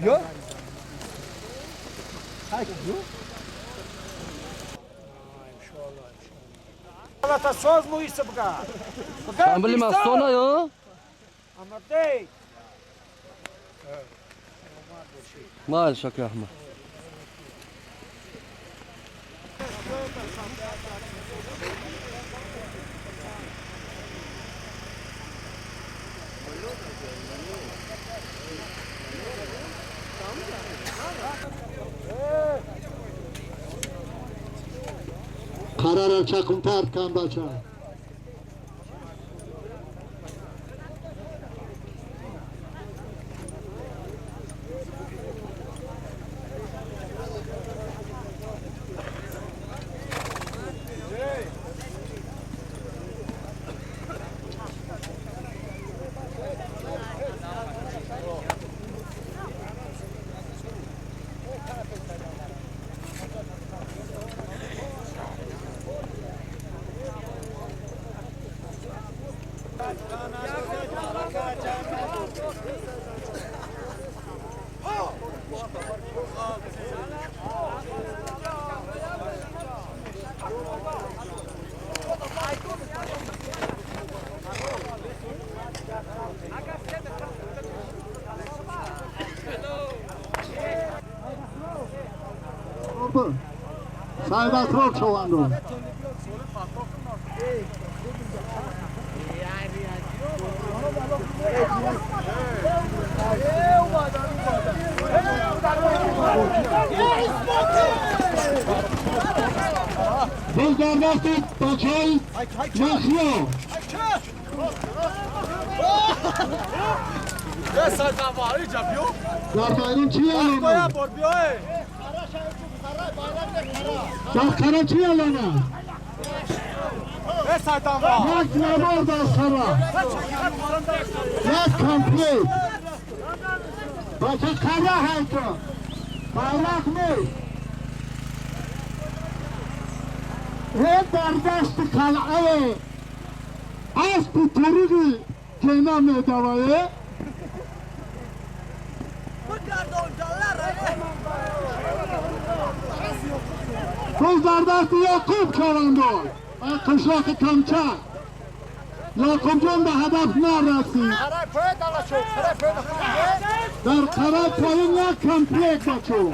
Yo? Hayır. Ela só as Luísa buka. Ambili mastona yo. Amatei. Mal şaka yapma. Qarara çakın tartkan baça. Saydatro çoğandı. Biz derdastik Baçay Mahyo. در بیرون چی الانه؟ در خره چی الانه؟ یک نمار در خره، یک کمپلیت بچه خره هایتا bayrak نیست. هی در دست قلعه اسب طریقی که میدوایه. باز در دست یعقوب چالندار قشلاق کمچه. یعقوب جان به هدف نرسید. در قره پایین یک کمپلیت بچو.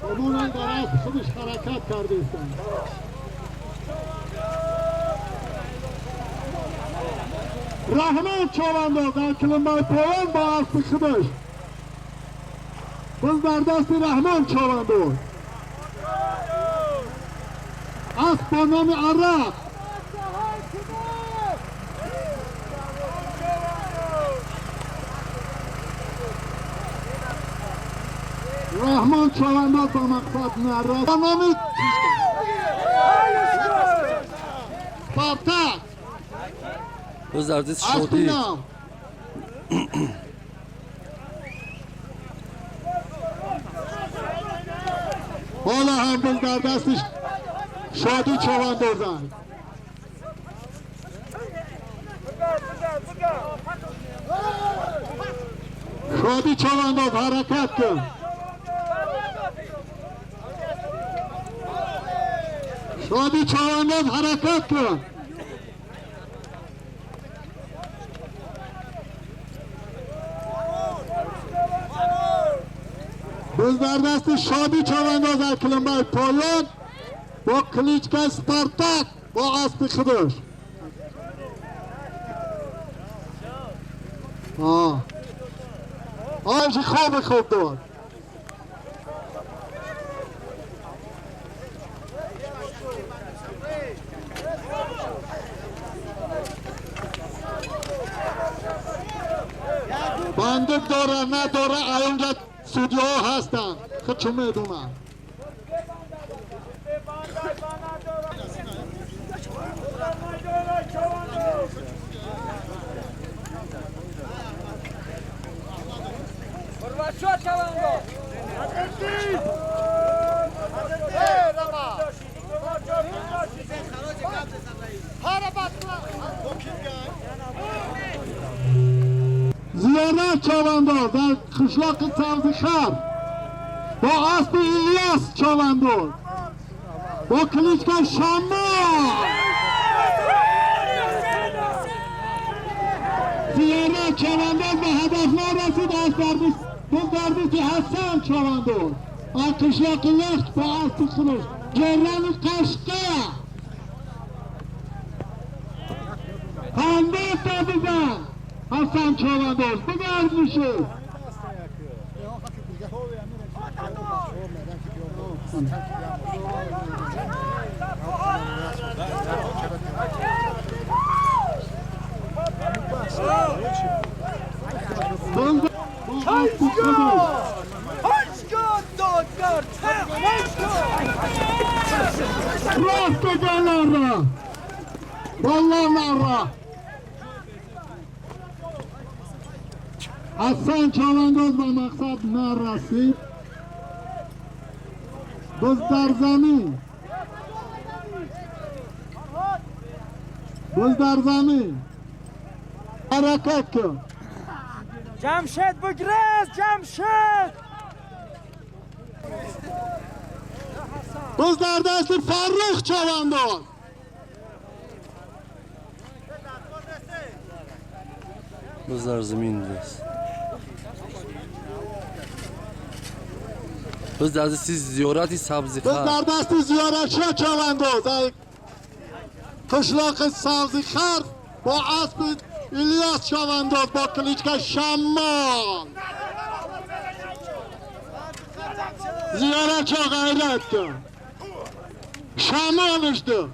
سامونم در اسب خودش حرکت کرده استن. رحمان چالنداز در کلمبای پایان با اسب خودش. باز در دست رحمان چالنداز. اسب با نام عرق. رحمان چالنداز با مقصد نرسید. با نام پارتک. باز در دست شادی. حالا هم باز در دستش شادی چالندازن. شادی چالنداز حرکت کن. شادی چالنداز حرکت کن. باز در دست شادی چالنداز در کلمبای پایان با کلیچکا سپارتاک با اسب خودش. آنچه خواب خوب داد. بندک داره نداره اینجا سودیو هستن خودشون میدونن. زیارت چاونداز در قشلاق سبزیخر با اسب الیاس چاونداز با کلیچکا شما. زیارت چاونداز به هدف نرسید. از دردیسی حسن چاونداز از قشلاق لخت با اسب خروش جران قشقه خنده تا بزن حسن چاونداز بگرد میشه. راست بگن والله نرا. حسن چاونداز به مقصد نرسید. بز در زمین، بز در زمین حرکت کن. جمشید بگریز جمشید. بز در دست فرخ چاونداز. بز در زمین دست. بز در دست زیارتی سبزیخر. بز در دست زیارت چاونداز قشلاق سبزیخر با اسب الیاس چاونداز با کلیچکا شمال. زیارت چا غیرت کن شمالش ده.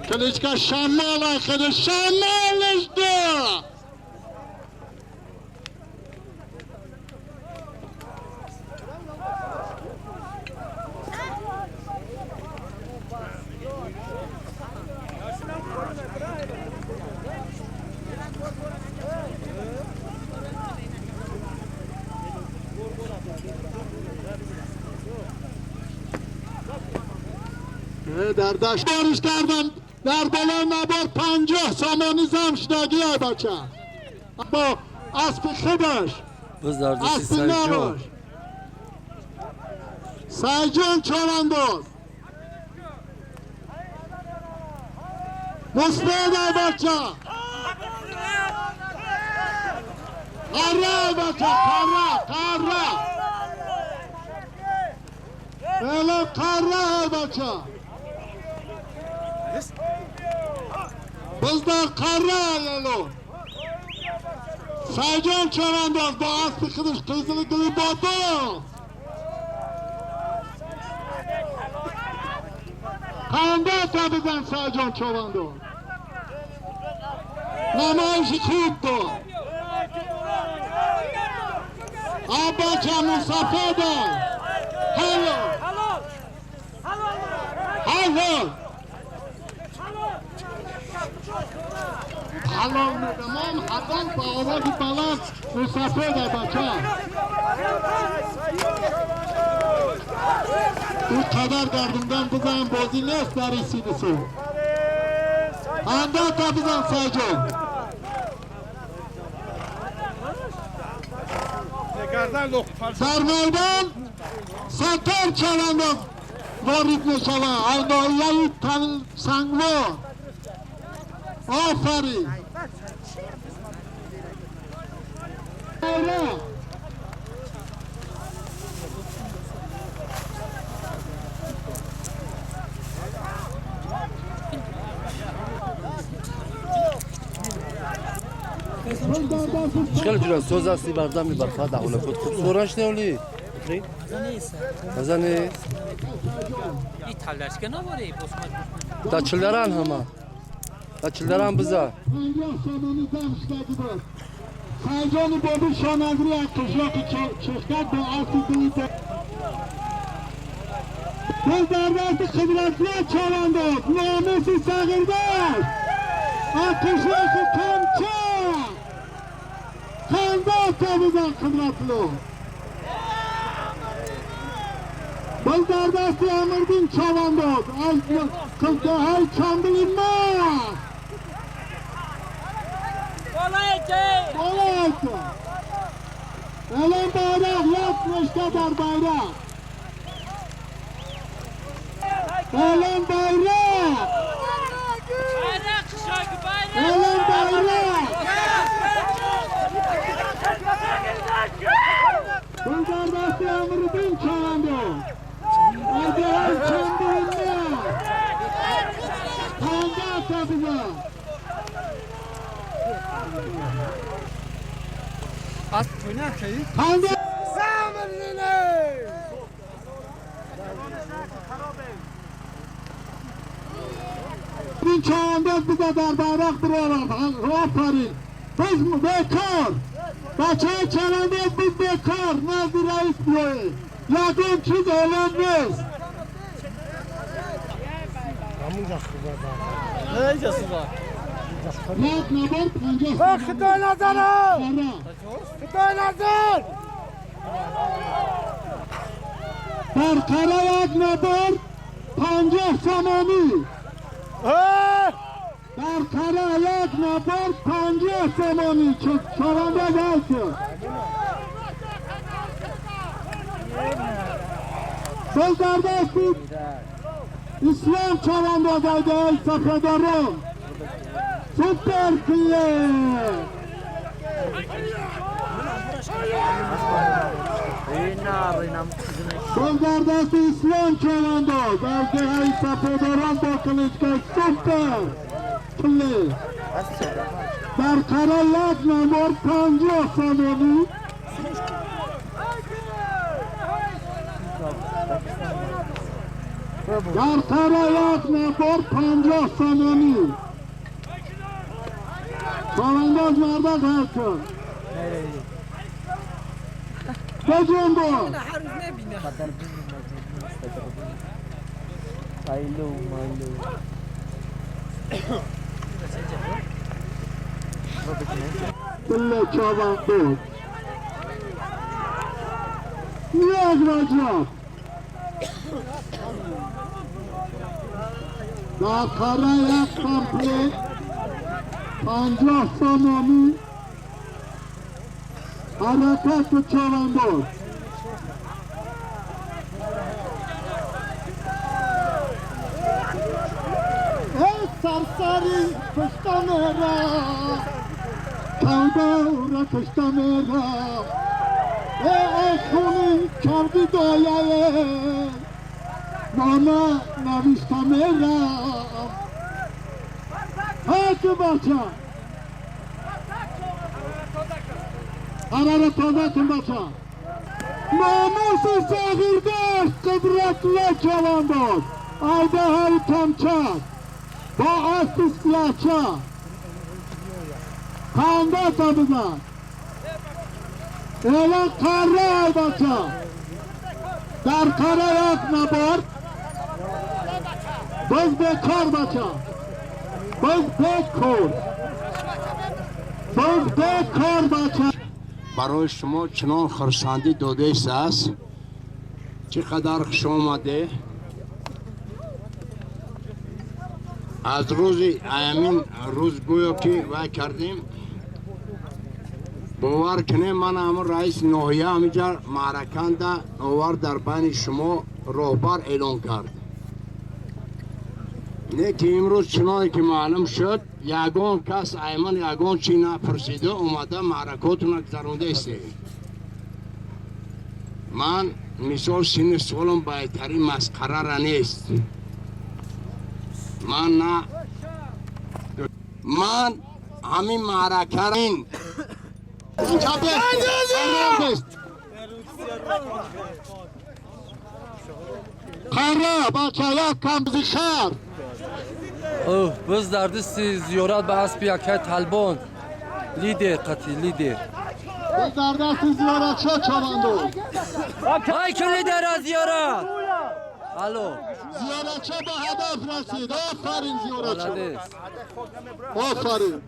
کلیچکا شمال خود شمالش ده. در دشت بارش کردم در بالای نبار 50 سامانی زم شدگی های بچه با اسب خودش اسب نباش سیجان چاونداز مصبت ای بچه قره ای بچه قره قره بله قره ای بچه بزدار قره لالو سیجان چاونداز با اسب خودش قزل گلی باداز خنده تا بزن سیجان چاونداز نمایش خوب داد آبا مصطفی داد حلال حلال حلال میدمان حلال با آواز بلند مصطفی داد بچه او قدر گردوندن بزن بازی نیست در این سینه سو خنده تا بزن سیجان در میدان ستار چاونداز وارد میشود از ناحیه سنگوار. آفرین Хеле ҷура соз ҳасти бардами барфа даҳона худ хуб сӯраш неоли? Маза нест? Да чилдаран ҳама. Да чилдаран биза. Сайҷони боби шонагри аз қишлоқи Чехкат бо аспи дуи боз дар дасти қудратли чавандоз номуси сағирдошт аз қишлоқи Камча хандоз табидан Қудратло боз дар дасти Амирдин чавандоз аз қилтаҳаи Чамбили Мах. Elon bayrak yatmışta dar bayrak. Elon bayrak. Elon bayrak. Bulgar dasti Amrudin çalandı. Erdoğan Çamdırında. Kanda tabiza. این چهانداز بزن در bayrak buralar. آفرین. Biz bekar. بچه های چهانداز biz bekar. نزد رئیس بیایید. یکم چیز اعلام نیست. یک نبر 50. خدای نظرم خدای نظر در قره یک نبر 50 سامانی. در قره یک نبر 50 سامانی. چهارنده هست. باز در دست اسلام چهارنده دایده سفداران سوپر کلیر. باز در دست اسلام چهارنده در دهه سفداران با کلیچکای سوپر کلیر. در قره یک نمبر 50 سامانی. در قره یک نمبر 50 سامانی. چهارانداز مردک هستن. بجنبو. بله چهارانداز. یک رجب. در قره یک کمپلیت 50 سامانی. حرکت چهارانداز. ای سرسری کشته مرا کودورا کشته مرا ای خونی کردی دایه نامه نوشته مرا. هاکی بچه قرار تازه کن بچه. ناموس صغیرداشت قدرتله چوانداز آیده های تمچه با اسب سیاهچه خنده تا بزن. اعلان قره ای بچه. در قره یک نبرد باز بکار بچه. باز بکار. باز بکار بچه. برای شما چنان خرسندی داده است چقدر خوش آمده. از روز همین روز گویا که وای کردیم باور کنه من هم رئیس ناحیه همینجا معرکنده آور در بین شما راهبر اعلام کرد. نه که امروز چنان که معلوم شد یگان کس ایمان یگان چی نپرسیده اومده معرکاتون گذرانده است. من مثال سن سالم بهترین مسخره را نیست. من نه من همین معرکه را این قره بچه یک کم زیخر اوه بز در دستی زیارت به اسب یکه طلبان لیدر قطی لیدر بز در دستی زیارت شد چواندو های که لیدر از زیارت الو زیارت به هدف رسید. آفرین زیارت مالدیس. آفرین.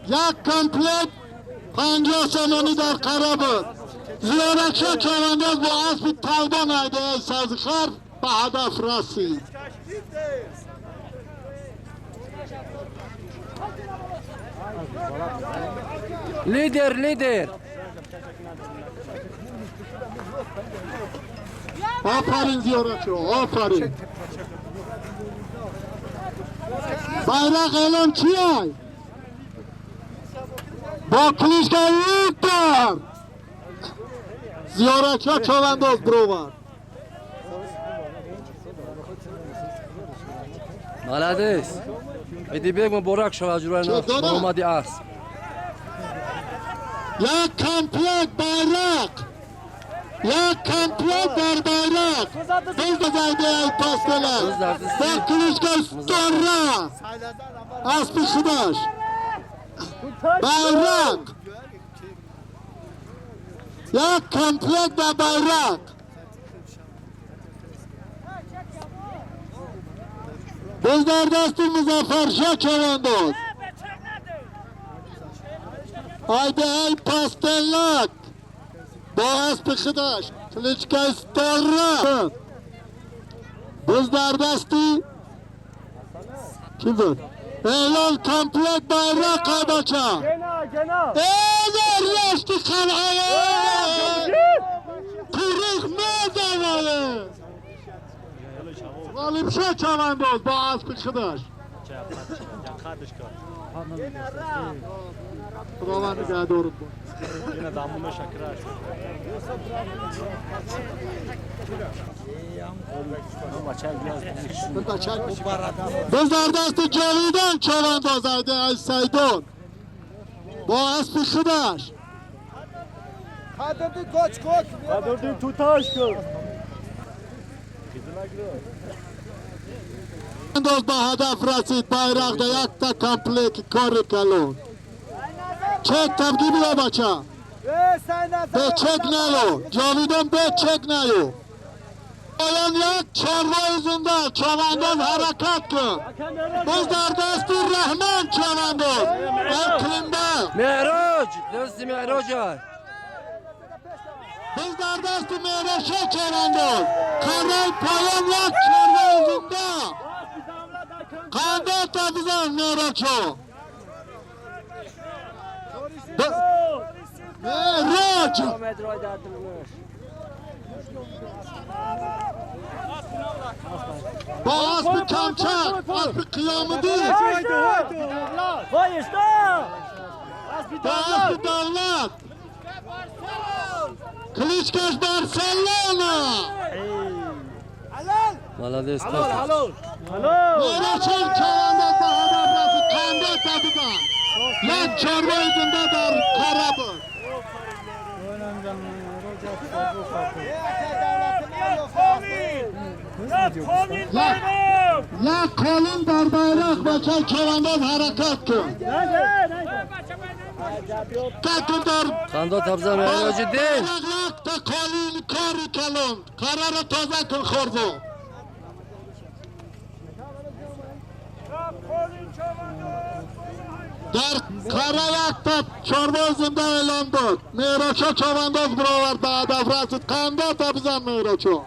یک کمپلت 50 سامانی در قره بود. زیارت شد چوانداز با اسب طلبان ایده سازخر به هدف رسید. لیدر لیدر. آفرین زیارت شو، آفرین. bayrak اعلام چیه؟ با کلیشکا لیدر زیارت شد چوانداز بروور. مالدیس. ایدی بیگ مبارک شود جورای اومدی اسب. یک کمپلت بیرق، یک کمپلت در بیرق بز بزایده ای پاستلک با کلیشکا ستاره اسب خودش بیرق. یک کمپلت در بیرق. بز در دست مظفر شاه چوانداز. آیده ای پاستلک با اسب خودش کلیچکا ستاره. بز در دستی کی بود؟ اعلان کمپلت بیرق بچه. ای رشتی خلعه تاریخ میزنه. غالب شد چوانداز با اسب خودش. خداوند نگهدارت بود. بز در دست جاویدان چوانداز ایده از سیدان با اسب خودش. انداز به هدف رسید. بیرق در یک تا کمپلک کار کلون. چک تبدیل بیا بچه. به چک نیو جاویدان، به چک نیو. الان یک چاروای زنده چوانداز حرکت کن. باز در دست رحمان چوانداز اکرمده. معراج دست معراج. باز در دست معراج چوانداز. قرار پایان یک چاروای زنده. قنده تا بزن معراجو. معراج با اسب کمچک، اسب قیامدی، با اسب دولت کلیچکش بارسلونا. مالدیس. معراج چوانداز به هدف رسید. قنده تا بزن. یک چاروای زنده در قره بود. یک قالین در بیرق بچه چوانداز حرکت کن. قنده تبزن معراج دین. یک تا قالین کاری کلون قرار تازه کن خورزو. در قره یک تا چارواز زنده اعلام داد. معراجا چوانداز برآورد به هدف رسید. قنده تا بزن معراجا.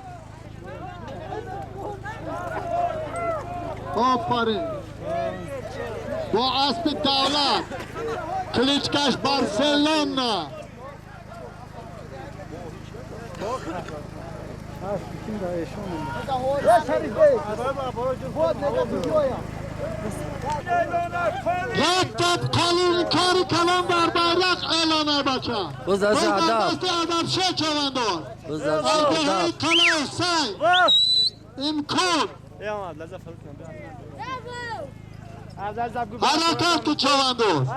آفرین. با اسب دولت کلیچکش بارسلونا. یک تپ قالین کاری کلان در بیرق اعلانه بچه. بز دست ادب. دست ادب شه چوانداز. بز دست ایده های ادب. قلعه سنگ امکان. ҳаракат ку чавандоз.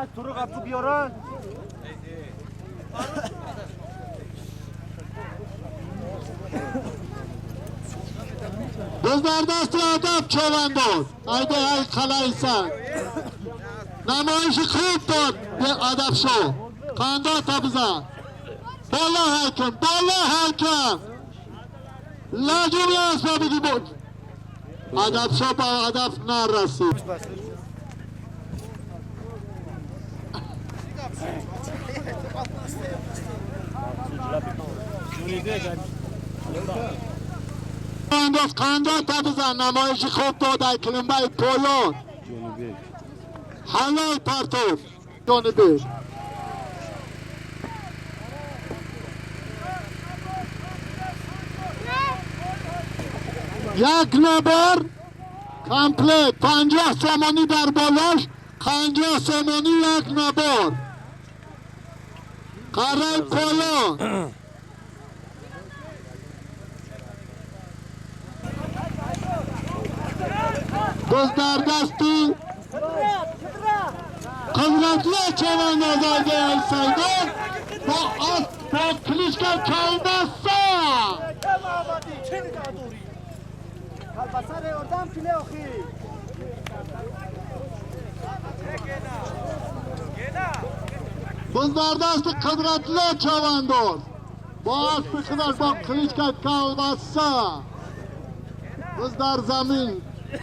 Боз дар дасти ҳадаф чавандоз. Айдаҳаи қалъаи санг. Намоиши хуб дод ҳадафшо. Қандота бизан. Боло ҳайкам, боло ҳайкам. Лаҷумла аст ба бигӣ буд. Ҳадафшо ба ҳадаф нарасид. Қандоз қандота бизан. Намоиши хуб дод айкилинбаи поён. Ҳалол партов. Ҷонибек. Як набор комплект 50 сомонӣ дар болош, 50 сомонӣ як набор. Қараи поён. Боз дар дасти Қудратли чавандоз Айдаҳаи Сайдон бо асп бо кличка Колбаса. Боз дар дасти Қудратли чавандоз бо аспи худаш бо кличка Колбаса. Боз дар замин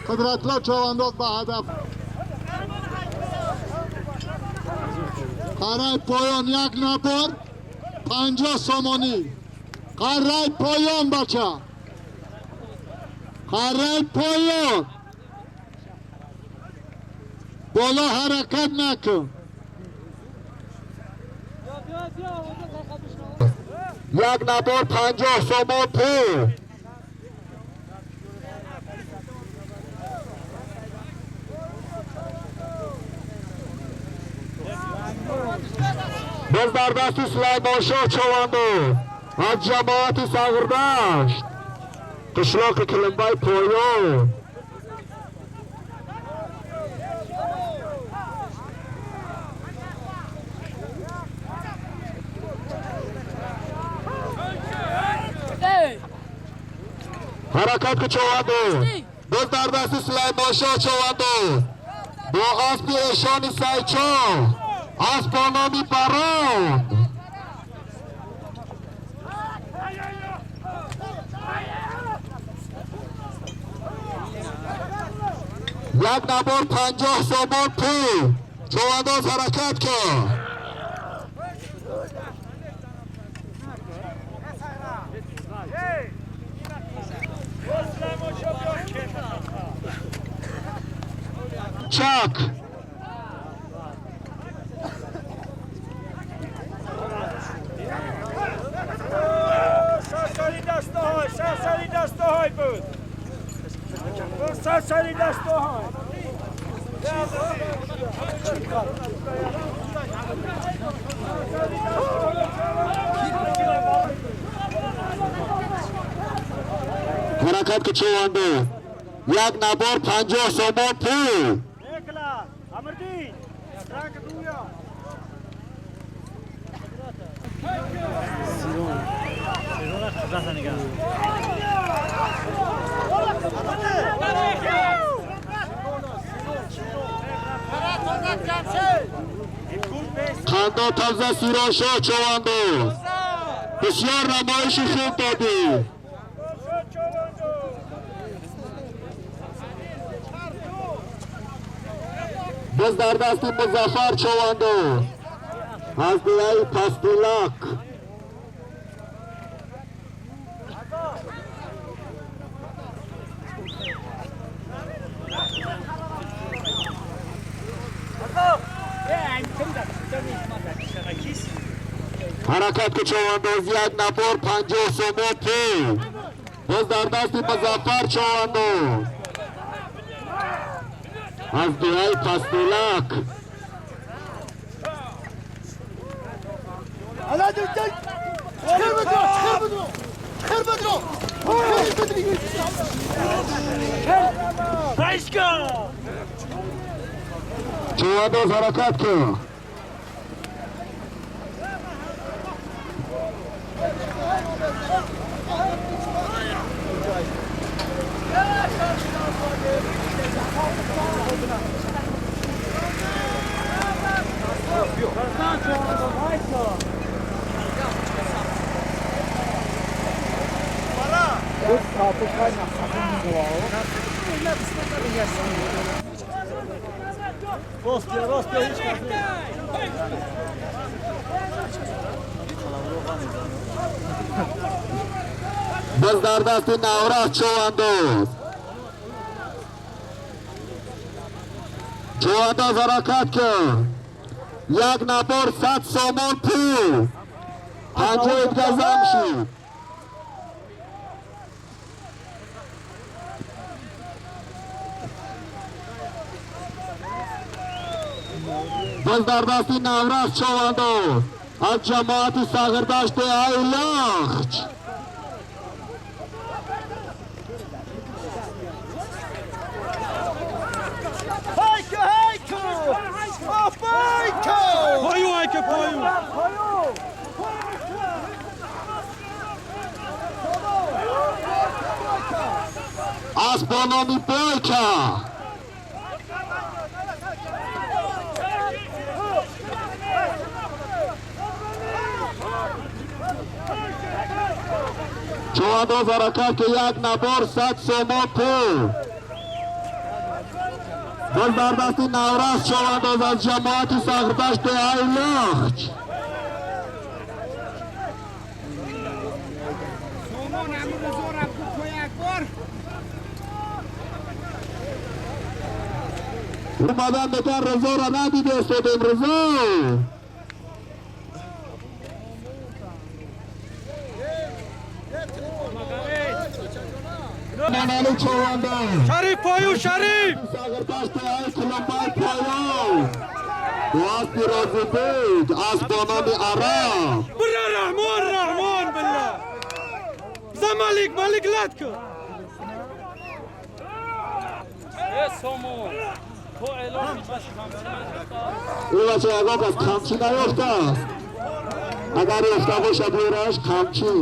Қудратли чавандоз ба ҳадаф. Қараи поён як набор 50 сомонӣ. Қараи поён бача. Қараи поён. Боло ҳаракат накун. Як набор 50 сомон пул. Боз дар дасти Сулаймоншоҳ чавандоз аз ҷамоати Сағирдашт қишлоқи Килимбаи поён. Ҳаракат ку чавандоз. Боз дар дасти Сулаймоншоҳ чавандоз бо аспи эшони Сайчоҳ, асп бо номи Барон. Як набор 50 сомон пул. Чавандоз ҳаракат кун. Чак. Ҳаракат ки чавандоз. Як набор 50 сомон пул. Қандо тавза Сирошоҳ чавандоз. Бисёр намоиши хуб додӣ. Боз дар дасти Музаффар чавандоз аз деҳаи Пастилак. Ҳаракат ку чавандоз. Як набор 50 сомон пул. Боз дар дасти Музаффар чавандоз аз деҳаи Пастилак. Чувандоз ҳаракат кун. Боз дар дасти Наврас Чувандоз. Чувандоз ҳаракат кун. Як набор 100 сомон пул. 50 газам шуд. Боз дар дасти Наврас Чувандоз аз ҷамоати Сағирдашти Айлахч. Асп бо номи Бойка. Чувандоз ҳаракат ки як набор 100 сомон пул. Боз дар дасти Наврас Чувандоз аз ҷамоати Сағирдашти Айлахч. Омадан мекан Ризоро надида истодем. Ризо Манали Чувандоз. Шариф пою, Шариф! Сағирдашти ай Кулумбай пою. Бо аспи Розибек, асп бо номи Араб. Бира Раҳмон, Раҳмон билла. За Малик, Малик латку. Ин бача ягон кас қамчӣ наёфтааст. Агар ёфта бошад ёраш қамчӣ.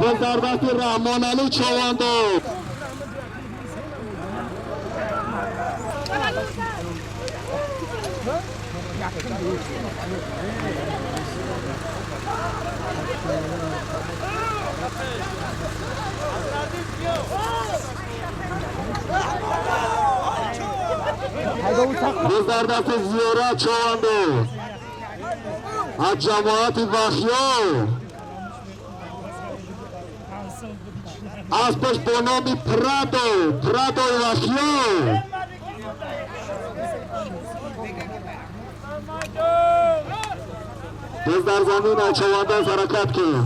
Боз дар дасти Раҳмоналӣ Чувандоз. Боз дар дасти Зиёрат Чувандоз аз ҷамоати Вахё. Аспаш бо номи Прадо, Прадои Вахё. Боз дар замин Чувандоз ҳаракат кун.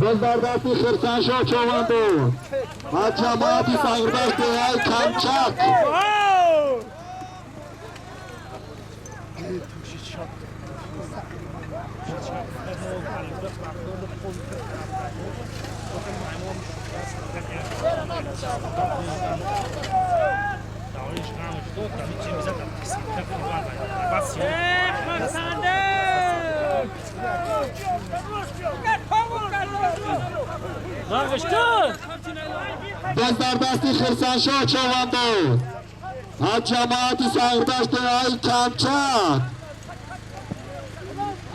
Боз дар дасти Хирсаншоҳ Чувандоз аз ҷамоати Сағирдашти ай Камчак. Боз дар дасти Хирсаншоҳ Чувандоз از جماعت سنگدشت های کمچک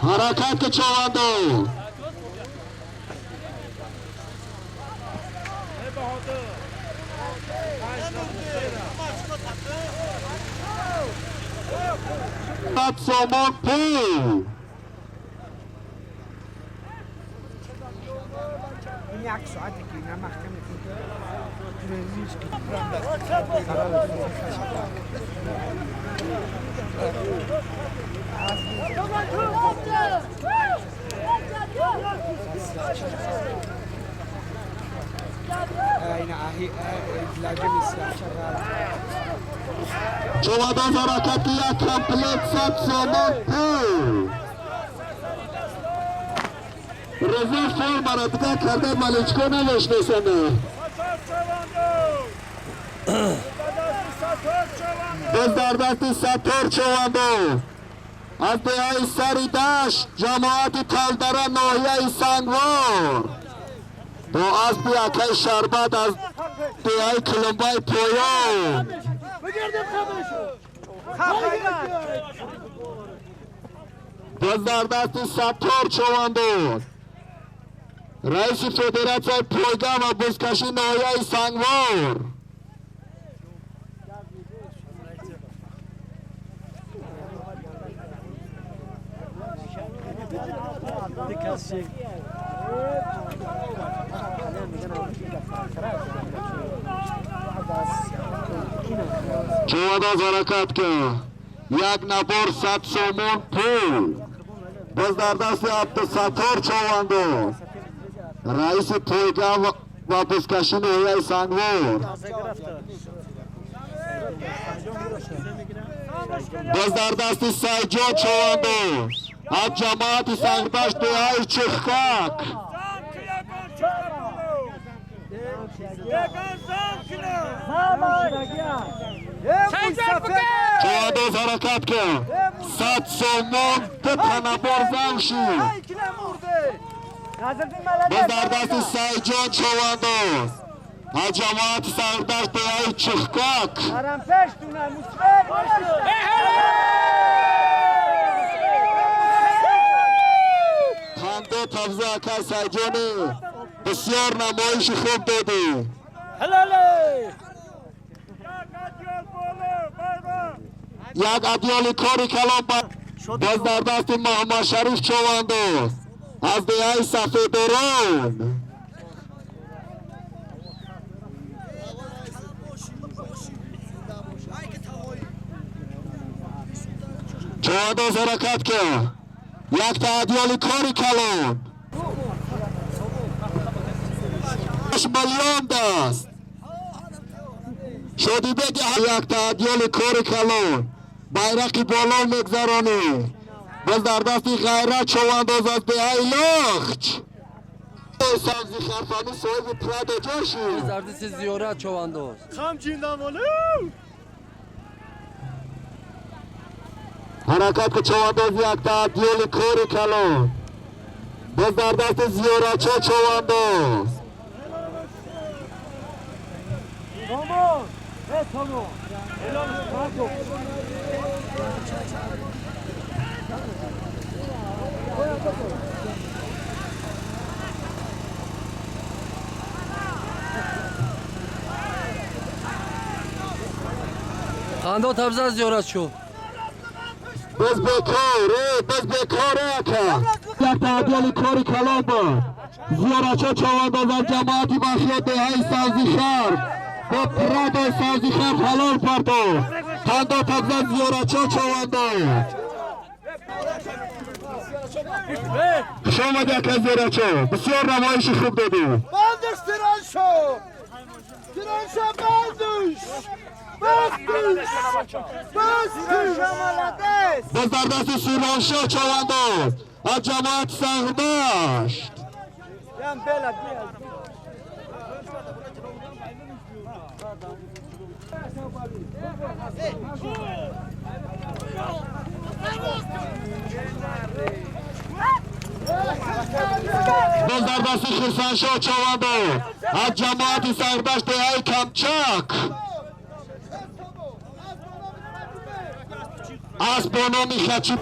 حرکت چواندو سامان پول یک ساعت که نمختم چوانداز حرکت یک کمپلیت 100 سامان پول رضا فرم را دیگه کرده ملیچکو نمیشناسنه. باز در دست ستار چوانداز از دهه سری دشت جماعت تلدره ناحیه سنگوار با اسب یکه شربت از دهه کلمبای پایان. باز در دست ستار چوانداز رئیس فدراسیون پایگاه و بزکشی ناحیه سنگوار. چوانداز حرکت که یک نفر 100 سومون پول باز در دست عبدالستار چوانداز رئیس پایگاه و بزکشی ناحیه سنگوار. باز در دست سیدجان چوانداز از جماعت سنگدشت دهه چخکک. چوانداز حرکت کن 100 سومون دو تنبار زنگ شد. باز در دست سیدجان چوانداز از جماعت سنگدشت دهه چخکک. خنده تفزه اکر سیدجانی بسیار نمایش خوب دادی. یک ادیال کاری کلام باز در دست محمد شریف چوانداز از دهه سفیدوران. چوانداز حرکت کرد یک تعدیال کاری کلام 8 میلیون دست شدی بگه یک تعدیال کاری کلام بیرقی بالا میگذرانی. باز در دست غیرت چوانداز از دهه لخچ سبزی خرفانی صاحب پرد جاشی. باز در دست زیارت چوانداز حرکت که چوانداز یک تعدیل کاری کلان باز در دست زیارتچه چوانداز. خنده تبزه زیارت شو. باز بکاره باز بکاره اکا یک تعدیل کاری کلام بود زیارتچه چوانداز از جماعتی بخیه دهه سبزی خرب با پرد سبزی خرب حلال پرتو. خنده تبزه زیارتچه چوانداز. خوش آمدی اکا زیارتچه، بسیار نمایش خوب دادی. بندش تیران شو تیران شو بندش باز در دست سیرانشاه چوانداز از جماعت سنگدشت. باز در دست خرسانشاه چوانداز از جماعت سنگدشت دهه کمچک. Асп бо номи Хачи.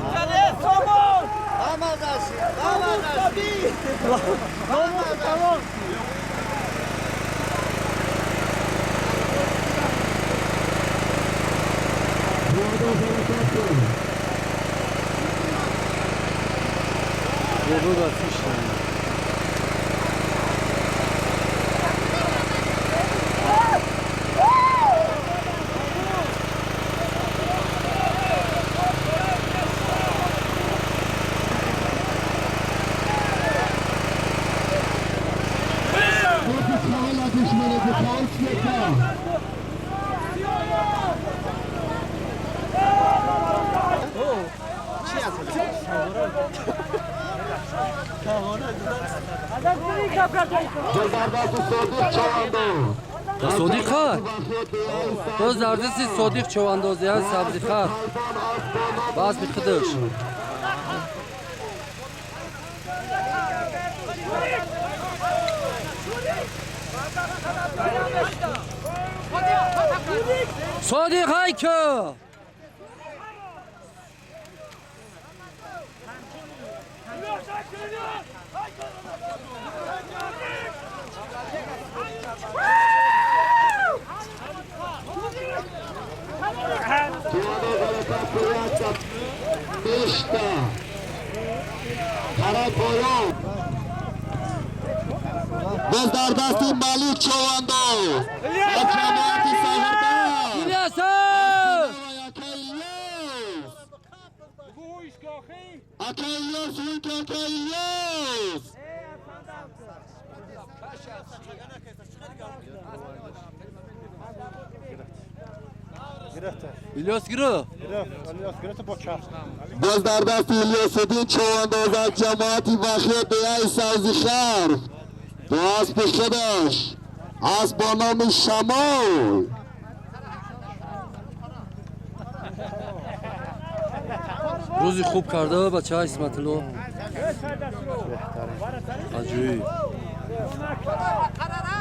Содиқ ха? Боз дар дасти Содиқ човандозиян сабзихар. Ба аспи худаш. Содиқ ҳайко! Боз дар дасти Малик човандоз ва ҷамоати Сағирдашт. Илёс! Ака Илёс, винка ака Илёс! Илёс гирифт. Боз дар дасти Илёсиддин човандоз аз ҷамоати Вахи деҳаи Сабзихар бо аспи худаш, асп бо номи Шамол. Рӯзи хуб карда бача Исматулло. Аҷоиб.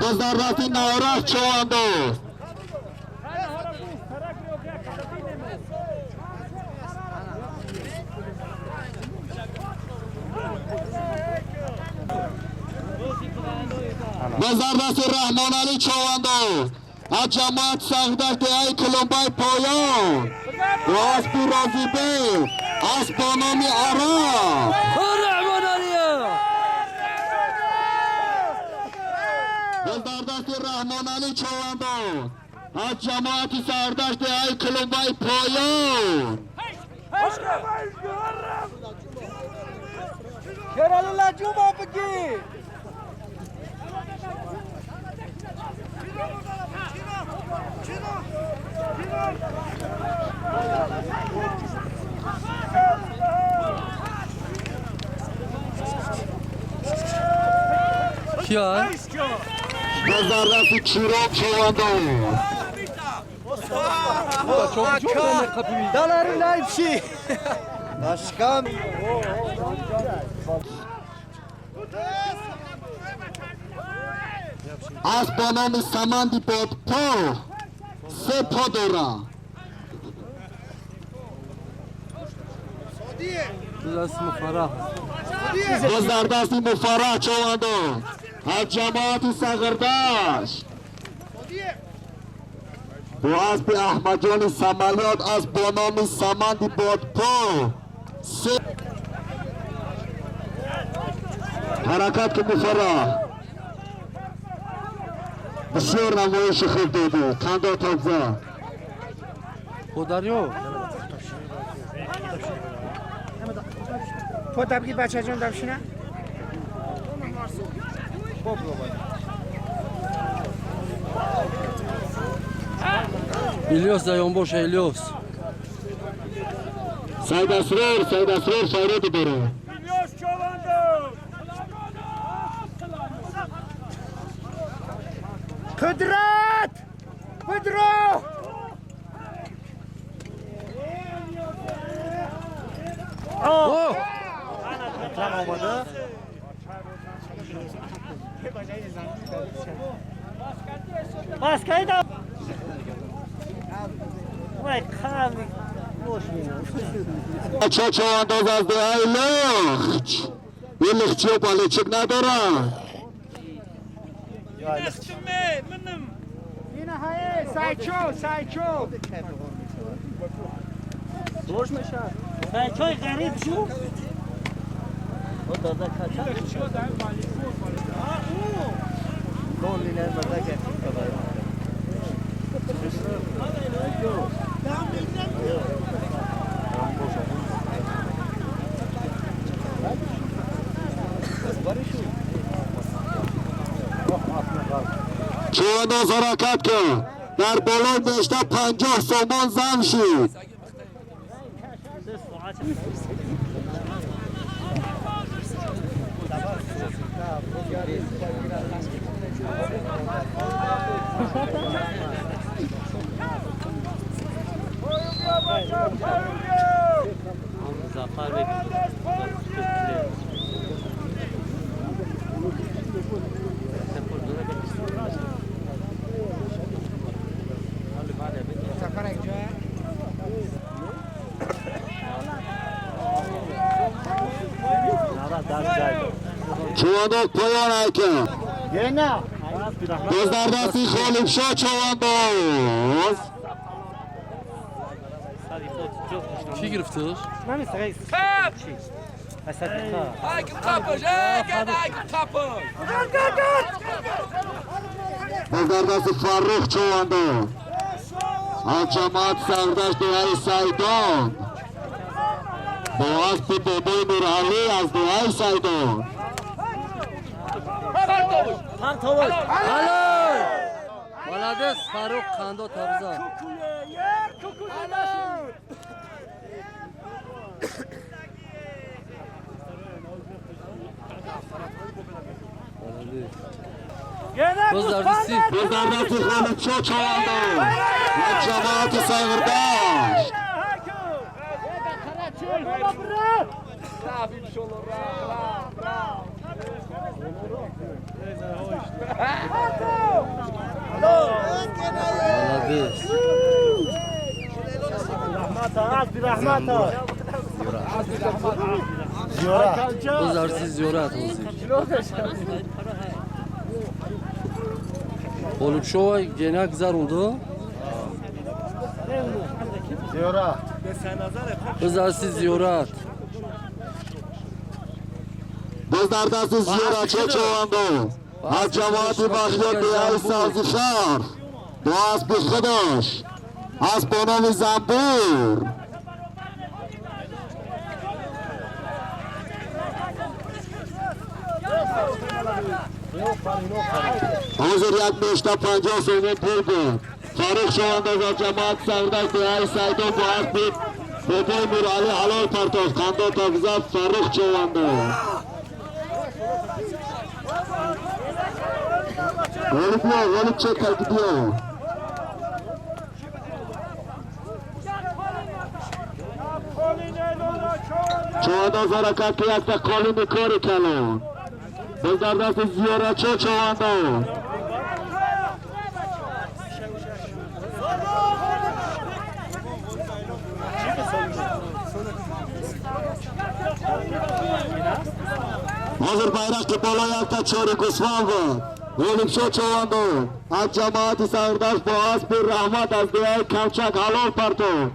Боз дар дасти Наврах човандоз. Боз дар дасти Раҳмоналӣ човандоз аз ҷамоати Сағирдашт деҳаи Кулумбай поён бо аспи Розибек, асп бо номи Араб. Раҳмоналия! Боз дар дасти Раҳмоналӣ човандоз аз ҷамоати Сағирдашт деҳаи Кулумбай поён. Кия? Боз дар дасти Чироб човандоз. Асп бо номи Саманди Бодпо се по дора. Дасти Муфарраҳ. Боз дар дасти Муфарраҳ човандоз аз ҷамоати Сағирдашт бо аспи Аҳмадҷони Самалиёт, асп бо номи Саманди Бодпо се. Ҳаракат ки Муфарраҳ, бисёр намоиши хуб додӣ, қандо тобза. Подарё. Подабги бачаҷон давшина. Илёс даён боша, Илёс. Сайд Асрор, Сайд Асрор файроди дора. Қудрат! Қудро! О! چوانداز از دهه لخچ این لخچی و بالچک ندارن. سایچو سایچوی غریب شو چوانداز حرکت کن در بالای نوشته 50 سومان زم شد. چوانداز پایان حرکت. باز در دستی خالب شاه چوانداز. کی گرفتش؟ باز در دست فرخ چوانداز از جماعت سردشت دعای سیدان با اسب بابای نورعلی از دعای سیدان. حلال ولادس فاروق خاندو تبزا. باز در دستی خالد شاه چوانداز از جماعت سردشت. باز در دستی زیارت غالب شاه گنه گذرونده. باز در دستی زیارت. باز در دست زیارت چوانداز از جماعت بخیات دهه سبز شهر با اسب خودش از با نام زنبور. حاضر یک نوشته 50 سومون پول بود. فاروق چوانداز از جماعت سردشت دهه سیدان با اسب بابای میرعلی حلال پرتاز خنده تافزه فرخ چوانداز. غالب بیا غالب چه کرد بیا. چوانداز حرکت که یک قالین کار کلان. باز در دست زیارت چوانداز. حاضر بیرق بالا یک تا چهار گوسفند بود. غالب شاه چوانداز از جماعت سردشت با اسب رحمت از دهه کوچک حلال پرتاب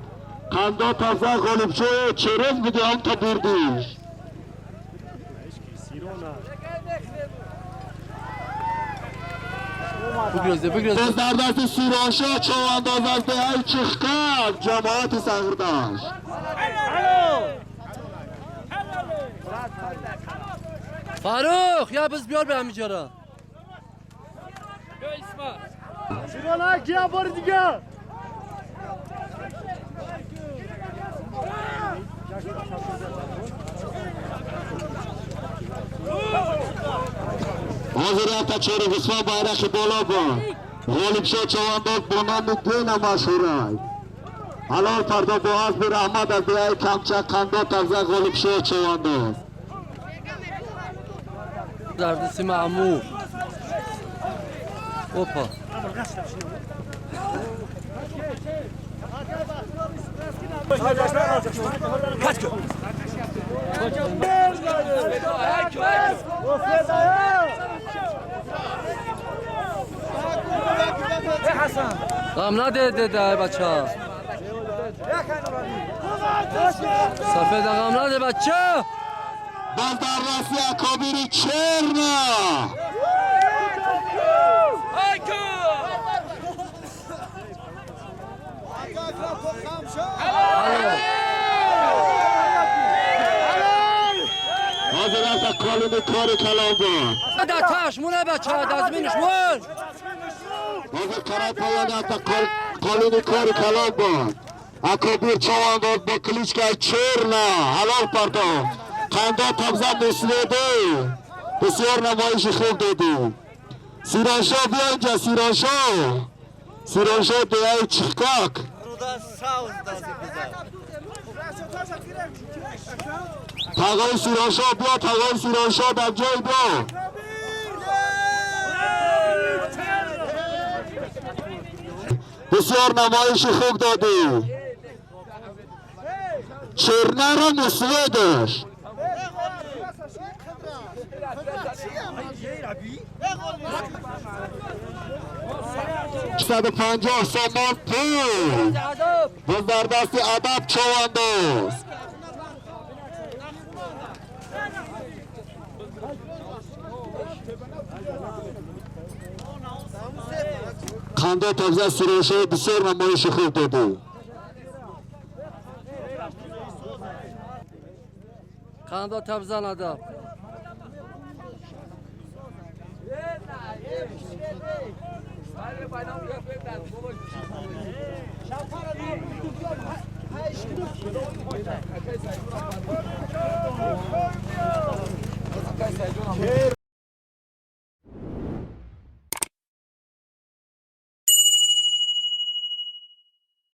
خنده تازه غالب شاه چرز بودی هم تا بردیش. باز در دست سیران شاه چوانداز از دهه چخکر جماعت سردشت. فاروق یا بز بیار به همینجا را. حاضر تا چهار گوسفند بیرق بالا بود. غالب شاه چوانداز با نام گین مشهور حلال پردا با اسب رحمت از دهه کمچک خنده تازه غالب شاه چوانداز. در دستی معمور. اوپا غم نده ده بچه سفید غم نده بچه باز در راستی اکابیر چرنا حاضر است قالب کار کلام بود در تاش مونه بچه دزمینش مون حاضر قرار پایان است قالب کار کلام بود اکابیر چوانداز با کلیچکای چرنا حلال پرداخت قندا تبزه مسلیده بسیار نمایش خوب دادی سیرانشا بیا اینجا سیرانشا سیرانشا دیای چخکاک تاقای سیرانشا بیا تاقای سیرانشا در جای بیا بسیار نمایش خوب دادی چرنه را مسوه داشت 150 سامان پول باز در دست ادب چوانداز خنده تازه سروشه بسیار نمایش خوب دادی خنده تبزن ادب